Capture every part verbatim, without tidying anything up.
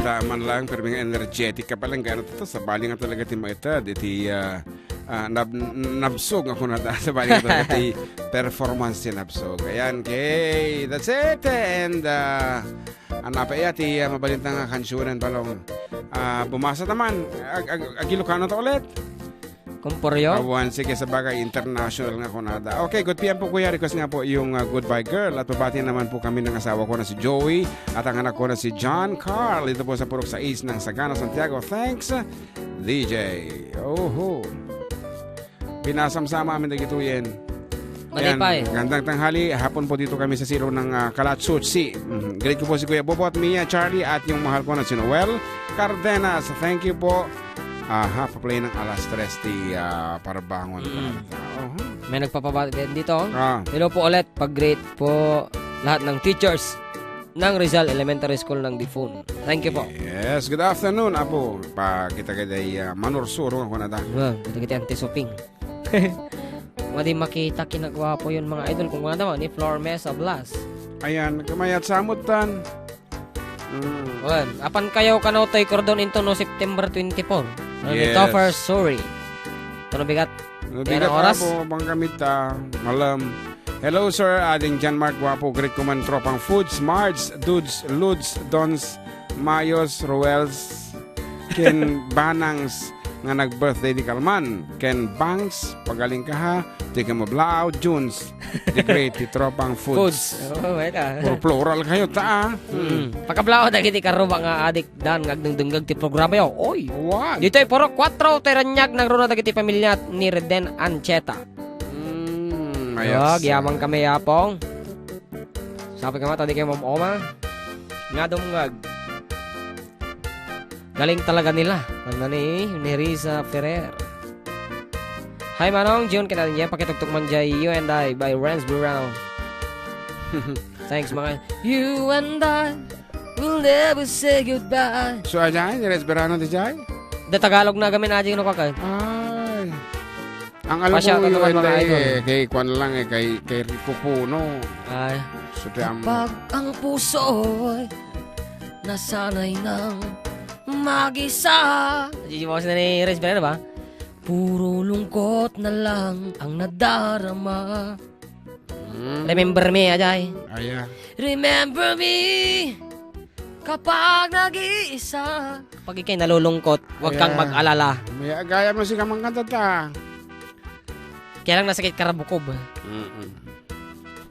Taman lang, permi nga energetic ka pala, nga ano to, sabali nga talaga ti maited, iti, ah, ah, nab-, nabsog nga kunada, sabali nga talaga ti performance ti nabsog. Ayan, okay, that's it, and, ah, ano pa iya ti, ah, mabalinta nga kansionen, Balong? Ah, bumasa taman, ag-, ag-, ag-Ilocano ta ulit? Kumporyo? Awan, sige, sa bagay, international nga kunada. Okay, good P M po, kuya. Request nga po yung, ah, Goodbye Girl. At pabati naman po kami ng asawa ko na si Joey at ang anak ko na si John Carl. Dito po sa Purok Sais ng Sagana, Santiago. Thanks, D J. Oho. Binasamsama amin dagitoyen. Malipay. Ayan, gandang tanghali. Hapon po dito kami sa silo ng, ah, Calatsutsi. Mhm. Greet ko po si Kuya Bobo at Mia, Charlie, at yung mahal ko na si Noel Cardenas. Thank you po. Aha, paplay ng alas tres ti, ah, Parabangon. Mm. Oho. May nagpapabati din dito. Ah. Hello po ulit. Pag-greet po lahat ng teachers ng Rizal Elementary School ng Difun. Thank you po. Yes, good afternoon, Apo. Pa, kita ka day, ah, manursuro ako na ta. Well, kita kita anti-shopping. Madi makita kinagwapo yun, mga idol. Kung ano, ni Flor Mesa Blas. Ayan, kamayat samot tan. Mm. Well, apan kayo kano toy kordon into no September twenty-four. Ano ni Yes. Topher Suri? Ito na bigat. Nabigat Yan ang oras. Ako, bang kamita, malam. Hello, sir. Ading John Mark Guapo, greet ko man tropang Foods, Mards, Dudes, Ludes, Dons, Mayos, Roels, ken Banangs nga nag-birthday di kalman, ken Bangs, pagaling ka ha, di ka mablaaw, Junes, di great, ti tropang Foods. Foods. Oo, wait, ah. Puro plural kayo, ta, ah. Mm. Pagkablao, dagiti karuba nga adik dan nga agdengdengag ti programa yo. Oy. Wan. Ditoy Purok Kuatro, Teranyag, nagruna dagiti pamilya ni Reden Ancheta. Mm, Yo, mayas. Giyamang kami, Apong. Sabi ka mata, di kayo mamoma. Nga dumngag. Galing talaga nila. Kanta ni Nerissa Ferrer. Hi, Manong Jun, kinadin niya, pakitugtog man jay You and I by Renz Brown. Thanks, mga You and I will never say goodbye. So, ayan, ni Renz Berano di jay? Da Tagalog na gamin, aja, no, kakay? Ay. Ang alam Pasya, ko, ano naman, mga Inday, idol? Eh, kay kwan lang, eh, kay, kay Rico Puno. Ay. So, ti am- Kapag ang puso'y nasanay nang mag-isa. Gigi Boss na ni Renz Berano ba? Puro lungkot na lang ang nadarama. Hmm. Remember me, ajay. Aya. Remember me kapag nag-iisa. Kapag ikay nalulungkot, huwag kang Aya. Mag-alala. May agayam na si kamang kanta ta. Kaya lang nasakit karabukob. Mm-mm.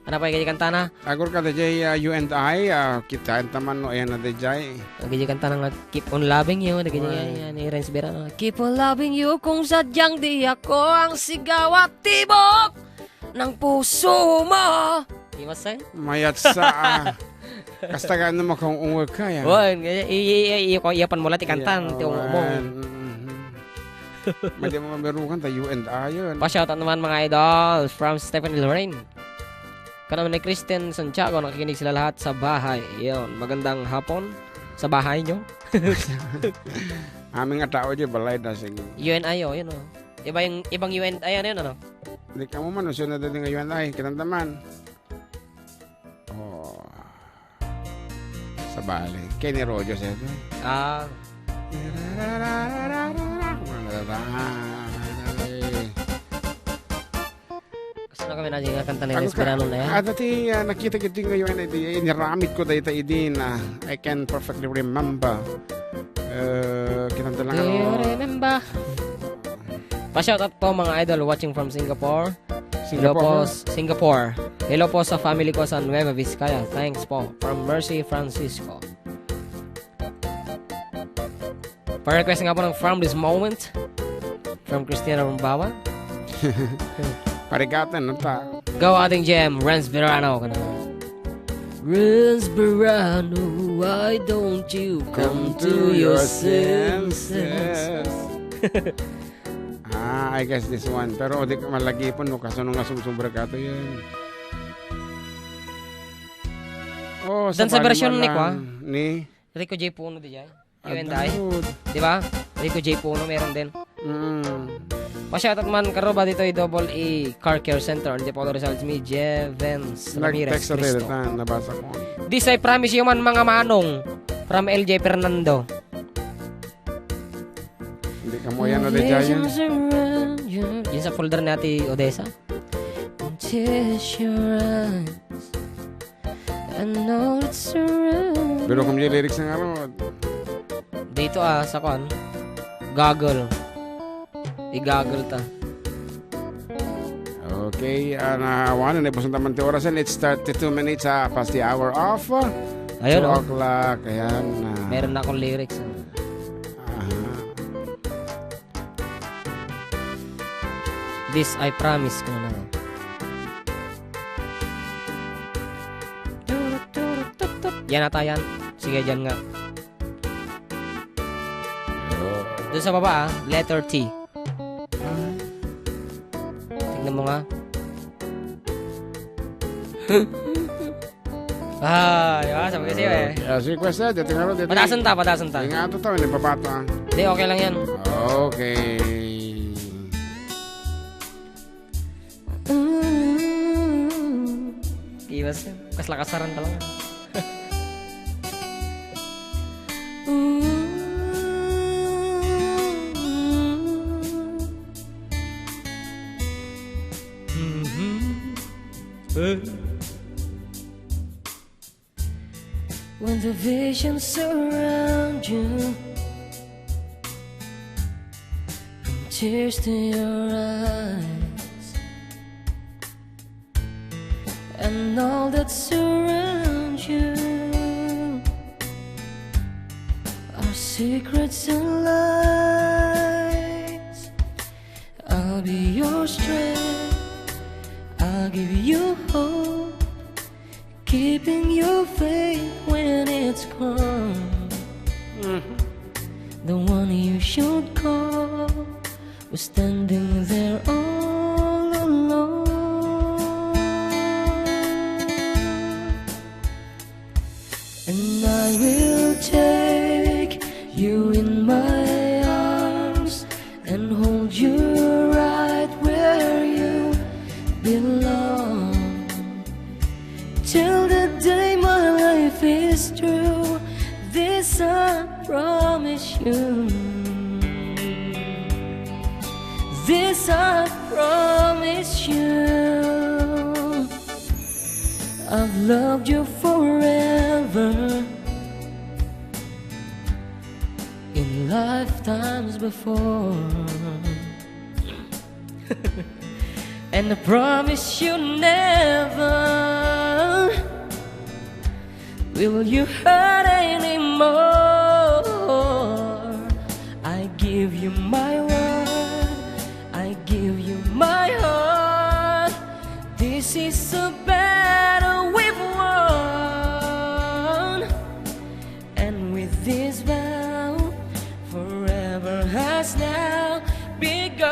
Ano pa yung kanta na? Agor ka, D J, ah, You and I, ah, kita taman no, ayan na, D J. Ang kanta na nga, Keep on Loving You, na ganyan, Ay. Yan, ni Renz Berano. Keep on loving you kung sadyang di ako ang sigaw at tibok ng puso mo. Di ba, sir? Mayat sa, ah. Kasta ka naman kung ungol ka, yan. Wan, i-, i-, i-, i-, iyapan mo lang ti kantan, Iya, ti ungol mo. Wan. Mm-hmm. Madi mo mabirukan ta, you and I, yun. Pa-shoutout naman, mga idol, from Stephanie Lorraine. Kanaman ni Kristen Santiago, nakikinig sila lahat sa bahay. Yun, magandang hapon sa bahay nyo. Aming nga tao di balay na, sige. U N I, oh, yun, oh. Iba yung, ibang U N I, ano yun, ano? Di ka mo man, usunod na din nga U N I, kinantaman. Oh. Sa bali. Kenny Rogers, eh. Ah. Gusto na kami na yung kanta ni Ano Renz ka? Berano na yan. Ada ti, ah, nakita ko ito ngayon, eh, di, eh, niramit ko dahil ito, idin, ah, I can perfectly remember. Eh, kinanta lang Do you ako. Remember? Pa-shoutout po, mga idol, watching from Singapore. Hello Singapore? Po, Singapore. Hello po sa family ko sa Nueva Vizcaya. Thanks po. From Mercy Francisco. Pa-request nga po ng From This Moment. From Christina Rumbawa. Parigatan, no, ta? Go, ating J M, Renz Berano. Renz Berano, why don't you come to your senses? Ah, I guess this one. Pero di ka malagipon, no? Kaso nung asumsubra ka to yun. Oh, Dan sa version ni Kwa? Ni? Rico J Puno di jay. You and I. Adud. Di ba? Rico J Puno, meron din. Mm. Pa-shoutout man, karuba dito, i Double E Car Care Center, Antipolo, Rizal, mi, Jevens Ramirez Nag-text sa Cristo. Teletan, nabasa ko. This I promise you man, mga manong. From L J Fernando. Hindi ka mo yan, Odessa, yan. Yan sa folder ni Ate Odessa. Tears your eyes. I know it's around. Pero kung may lyrics ng ano, dito, ah, sa kuan. Goggle. I-goggle ta. Okay, ah, na, wala na, ibus na taman ti orasan. It's thirty-two minutes, ah, past the hour of, ah, Ayun, two oh. o'clock. Ayan, ah. Meron na akong lyrics, ah. Aha. This I promise ko na. Yan ata yan. Sige, dyan nga. Doon sa baba, ah, letter T. Tingnan mo nga. Ah, di ba? Sabi ko sa'yo eh. Ah, si Questa, dito nga ro, dito. Patasan ta, patasan ta. Hindi nga ito to, hindi pa bata. Hindi, okay lang yan. Okay. Iwas yan. Kas lakasaran talaga. When the visions surround you, from tears to your eyes, and all that surrounds you are secrets and lies. I'll be your strength. I'll give you hope. Keeping your faith when it's gone. The one you should call was standing there all alone. And I will take you in my arms and hold you right where you belong. Till the day my life is through, this I promise you. This I promise you. I've loved you forever in lifetimes before. And I promise you never will you hurt anymore. I give you my word, I give you my heart. This is a battle we've won. And with this vow, forever has now begun.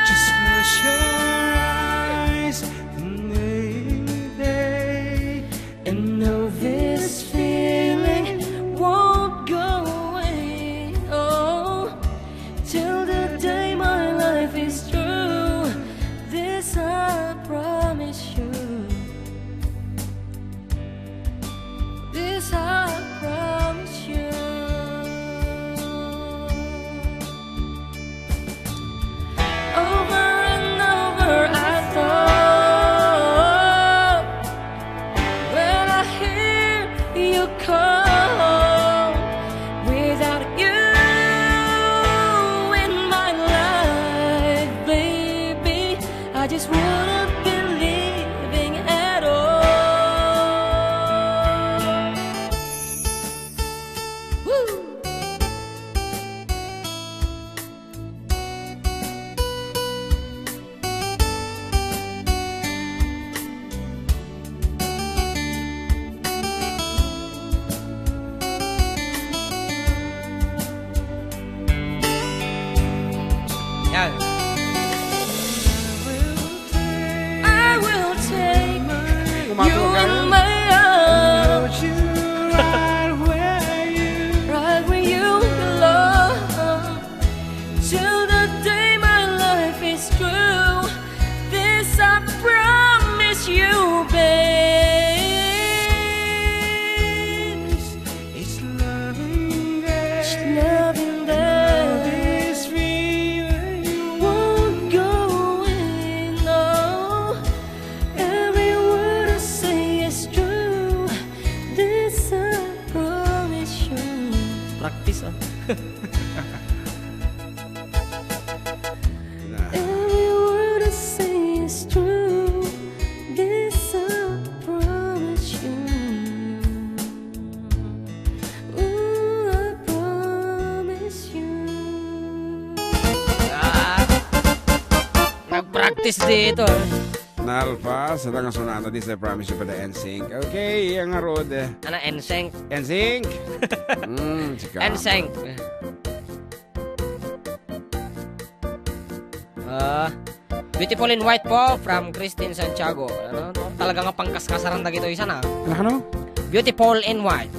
Just close your eyes, baby, and know this feeling won't go away. Oh, till the day my life is through, this I promise you. This I promise you. Over and over I thought, when I hear you call, without you in my life, baby, I just wouldn't be living at all. Woo! Yan. I will take you in my arms. Right where you belong. Till the day my life is through, this I promise you, babe. Dito. Nalpas, ita nga sonata, this I promise you pa the N sync. Okay, ang arod. Ana, N sync. N sync. Mm, sika. N sync. Ah, Beautiful in White po from Christine Santiago. Ano, no? Talaga nga pangkaskasaran dagito isa na. Ano, ano? Beautiful in White.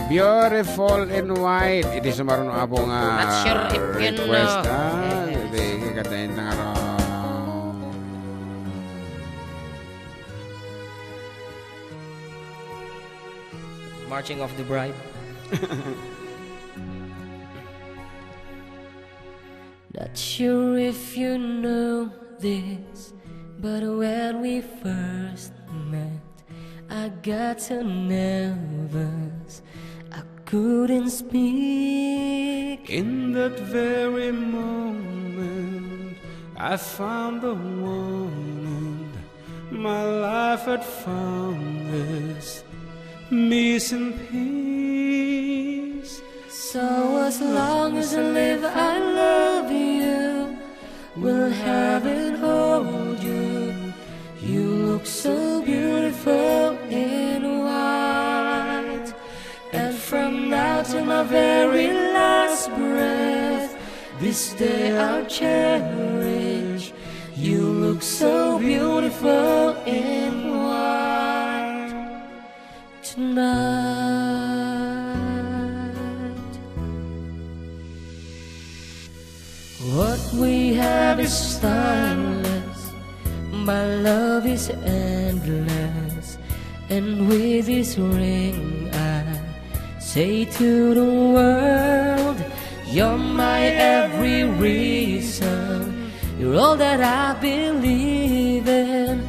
Beautiful in White. Iti sumaruno, Apo, nga Not sure if you request, know. Ah, yes. Iti kadain na nga raw. Marching of the Bride. Not sure if you know this, but when we first met, I got so nervous I couldn't speak. In that very moment, I found the one, and my life had found this missing piece. So as long as I live, I love you. Will heaven hold you? You look so beautiful in white. And from now to my very last breath, this day I'll cherish. You look so beautiful in white tonight. What we have is timeless, my love is endless, and with this ring I say to the world, you're my every reason, you're all that I believe in,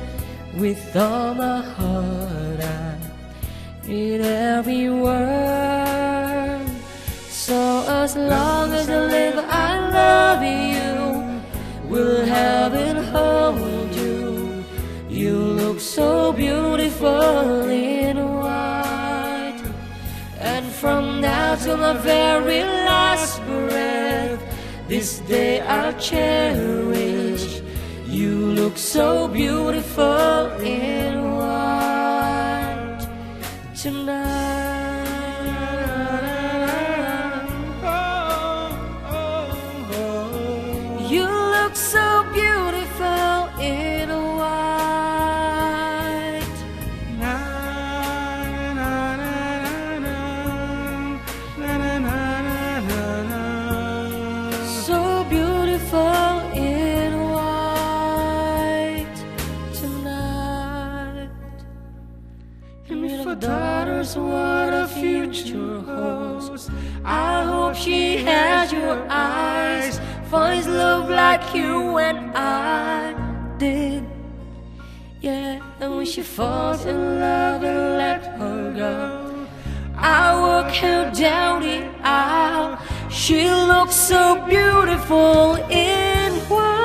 with all my heart I in every word. So as long as I live, I love you. Will heaven hold you? You look so beautiful in white. And from now to my very last breath, this day I'll cherish. You look so beautiful in white tonight. You look so beautiful in white. So beautiful in white tonight. And if a daughter's what a future holds, I hope she has your eyes. Finds love like you and I did. Yeah, and when she falls in love and let her go, I walk her down the aisle. She looks so beautiful in white.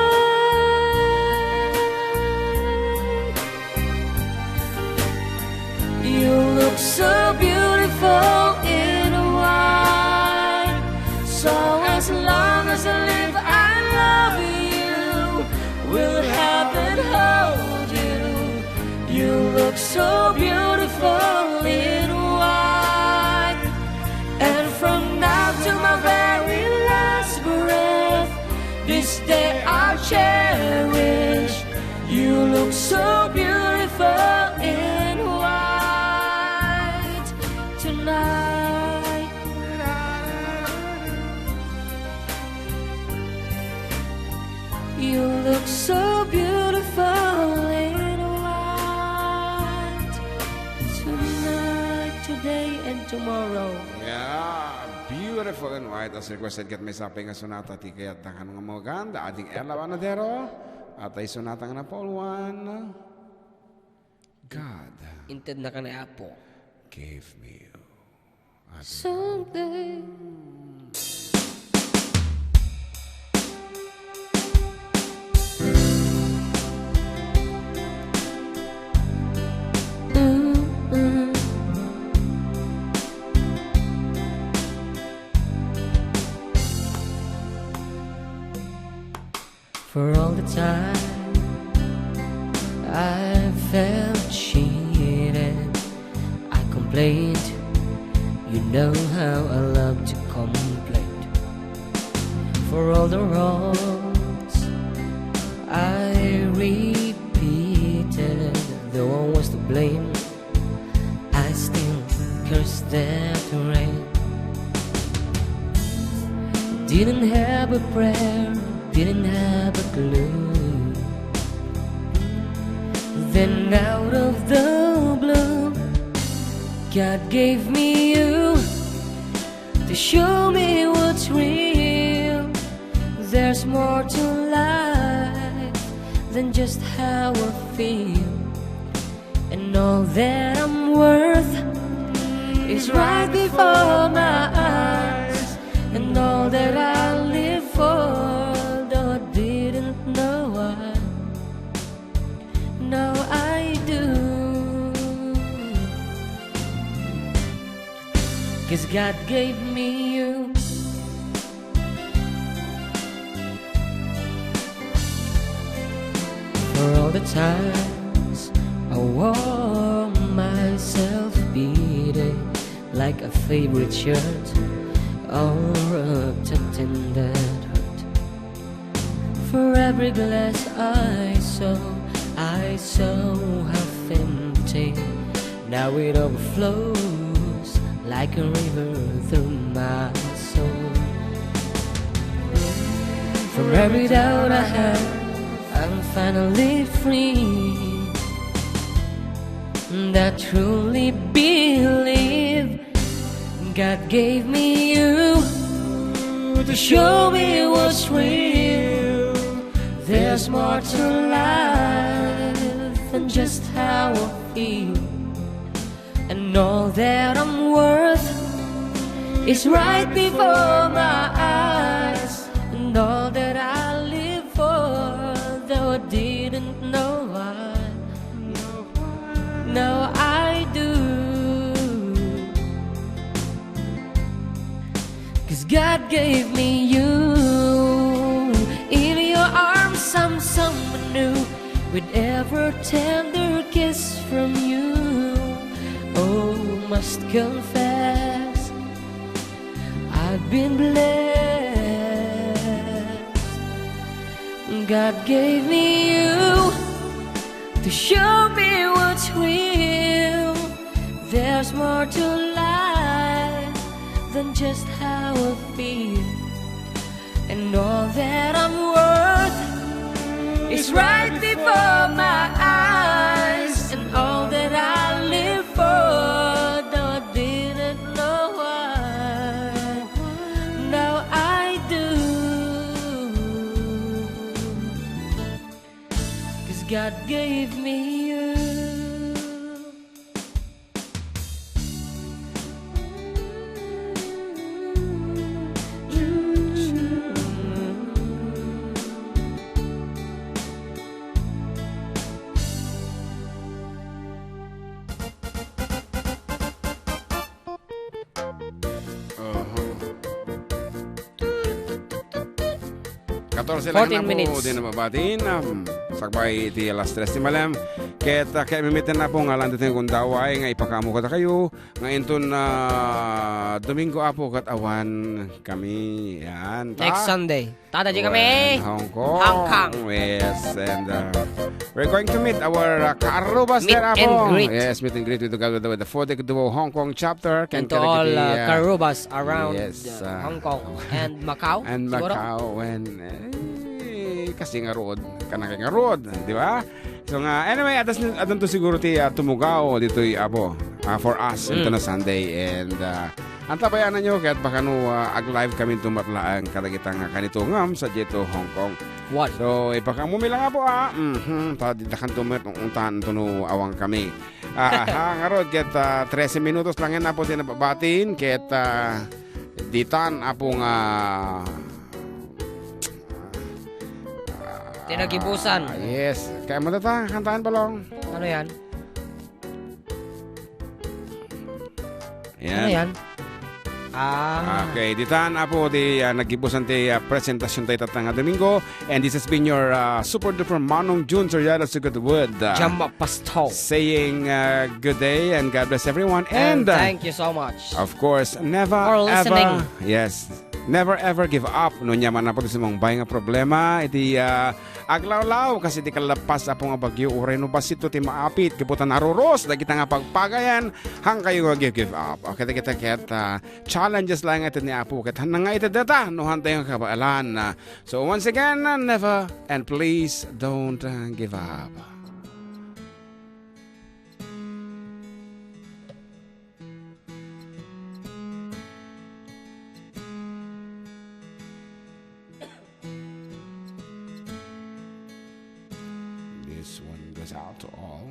You look so beautiful in white. So as long as I live, I love you. Will heaven hold you? You look so beautiful in white. And from now to my very last breath, this day I'll cherish. You look so beautiful in white tonight. You look so beautiful in white tonight, today, and tomorrow. Yeah, beautiful in white as requested ket may sapay nga sonata ti kayatna nga maganda. Ading Ella Banadero, at ay sonata nga napauloan. God. Intedna ka na, Apo. Gave me you. Someday. Mm-mm. For all the time One was to blame. I still curse that rain. Didn't have a prayer, didn't have a clue. Then out of the blue, God gave me you to show me what's real. There's more to life than just how I feel. And all that I'm worth is right before my eyes. And all that I live for, though I didn't know why, now I do. 'Cause God gave me you. For all the times I wore myself beaten, like a favorite shirt or a tucked in that hurt. For every glass I saw, I saw half empty. Now it overflows like a river through my soul. From every doubt I have, I'm finally free. And I truly believe God gave me you to show me what's real. There's more to life than just how I feel. And all that I'm worth is right before my eyes. And all that I live for, though I didn't know why, now I do. 'Cause God gave me you. In your arms, I'm someone new, with every tender kiss from you. Oh, must confess, I've been blessed. God gave me you to show me what's real. There's more to life than just how I feel. And all that I'm worth is right before my eyes. And all that I live for, though I didn't know why, now I do. 'Cause God gave me you. Aha. Katorse lang fourteen na po minutes. Din nababatin, um, sakbay iti alas tres ti malem. Ket, ah, kaya mimiten na po nga lang ditoy gundaway nga ipakamu kadakayo nga inton, ah, Domingo, Apo, ket awan kami. Yan, ta? Next Sunday. Tada, di kami. Hong Kong. Hong Kong. Yes, and, uh, we're going to meet our, uh, Karubas Meet there, and Apo. Greet. Yes, meet and greet with the, with the, with the Foodie Duo Hong Kong chapter. And to all, uh, Karubas around, yes, uh, uh, Hong Kong and Macau, and siguro? Macau, and, eh, kasi nga road, kanang nga road, di ba? So nga, anyway, adas, adun to siguro ti, ah, tumugaw ditoy, Apo, ah, for us, mm, into na Sunday. And, ah, antabayanan nyo, kaya't baka no, ah, ag-live kami dumatlaang kadagita nga kanito ngam sa dito Hong Kong. What? So, ipakamu mi lang, Apo, ah. Mhm, ta, di da kan tumit, untan, tuno, awang kami. Ah, aha, ngarud, ket, ah, trese minutos lang yan, Apo, di nababatin, ket, ah, ditan, Apo, nga Tinagibusan. Ah, yes. Kaya mo tata, kantahan, Balong. Ano yan? Yan. Ano yan? Ah. Okay, ditan, Apo, di, ah, nagibusan ti, ah, presentasyon tayo tatang nga Domingo. And this has been your, ah, super duper Manong June Soriano Sugudwood, ah, Jam Pasto. Saying, ah, good day and God bless everyone. And, And, ah, thank you so much. Of course, never For listening. Ever, yes. Never ever give up. No ania man, Apo, ti simangbay nga problema, iti, ah, aglawlaw, kas iti kallappas, Apo, nga bagyo, uray no bassit ti maapit, gapu ta naruros dagita nga pagpagayan, hankayo nga give, give up. Okay, dagita ket, ah, challenges laeng iti ni Apo, ket hanna nga iti data, no hantayo nga kabaelan. Ah, so once again, ah, never and please don't, ah, give up. This one goes out to all.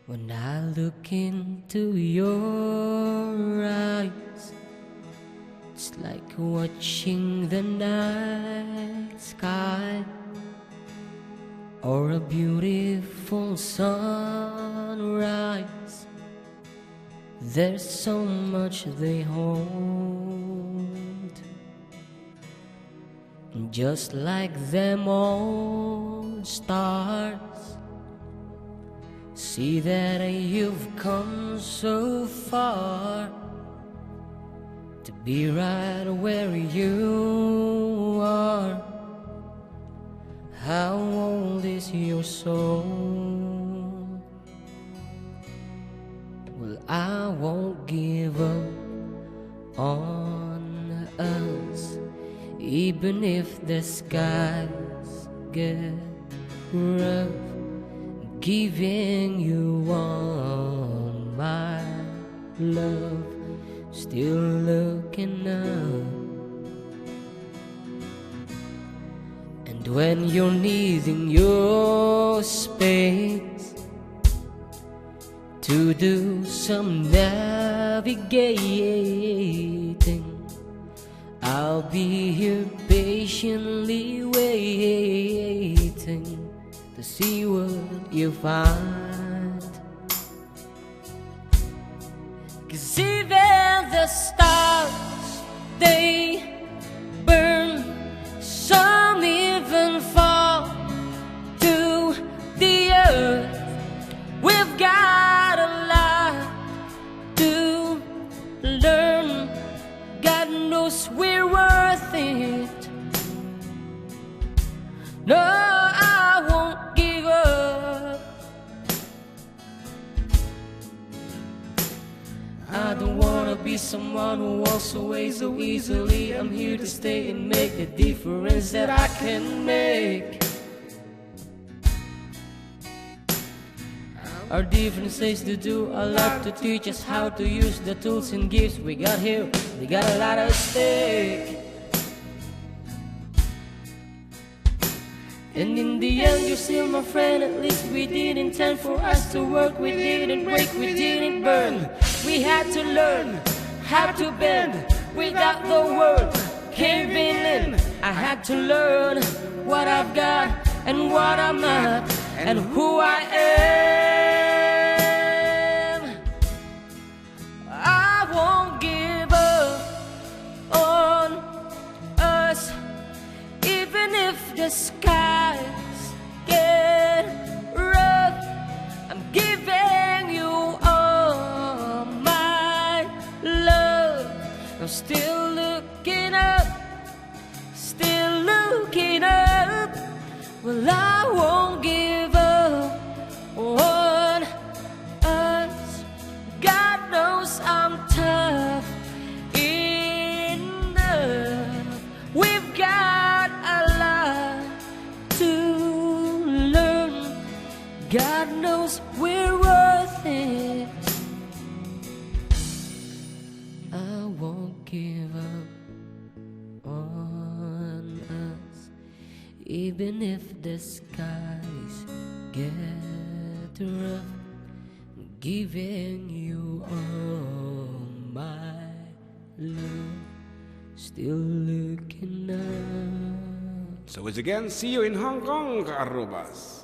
When I look into your eyes, it's like watching the night sky or a beautiful sunrise. There's so much they hold. Just like them all stars, see that you've come so far to be right where you are. How old is your soul? Well, I won't give up on us, even if the skies get rough. Giving you all my love, still looking up. And when you're needing your space to do some navigating, I'll be here patiently waiting to see what you find. 'Cause even the stars, they burn, some even fall to the earth. We've got a lot to learn. God knows we're worth it. No, I won't give up. I don't wanna be someone who walks away so easily. I'm here to stay and make the difference that I can make. Our differences to do a lot to teach us how to use the tools and gifts we got here. We got a lot at stake. And in the end, you're still my friend. At least we didn't intend for us to work. We didn't break, we didn't burn. We had to learn how to bend without the world caving in. I had to learn what I've got and what I'm not and who I am. I won't give up on us, even if the skies get rough. I'm giving you all my love. I'm still looking up, still looking up. Well, I won't give up on us. God knows I'm tough enough. We've got a lot to learn. God knows we're worth it. I won't give up on us, even if the skies get rough. Giving you all my love, still looking up. So once again, see you in Hong Kong, Kaarrubas.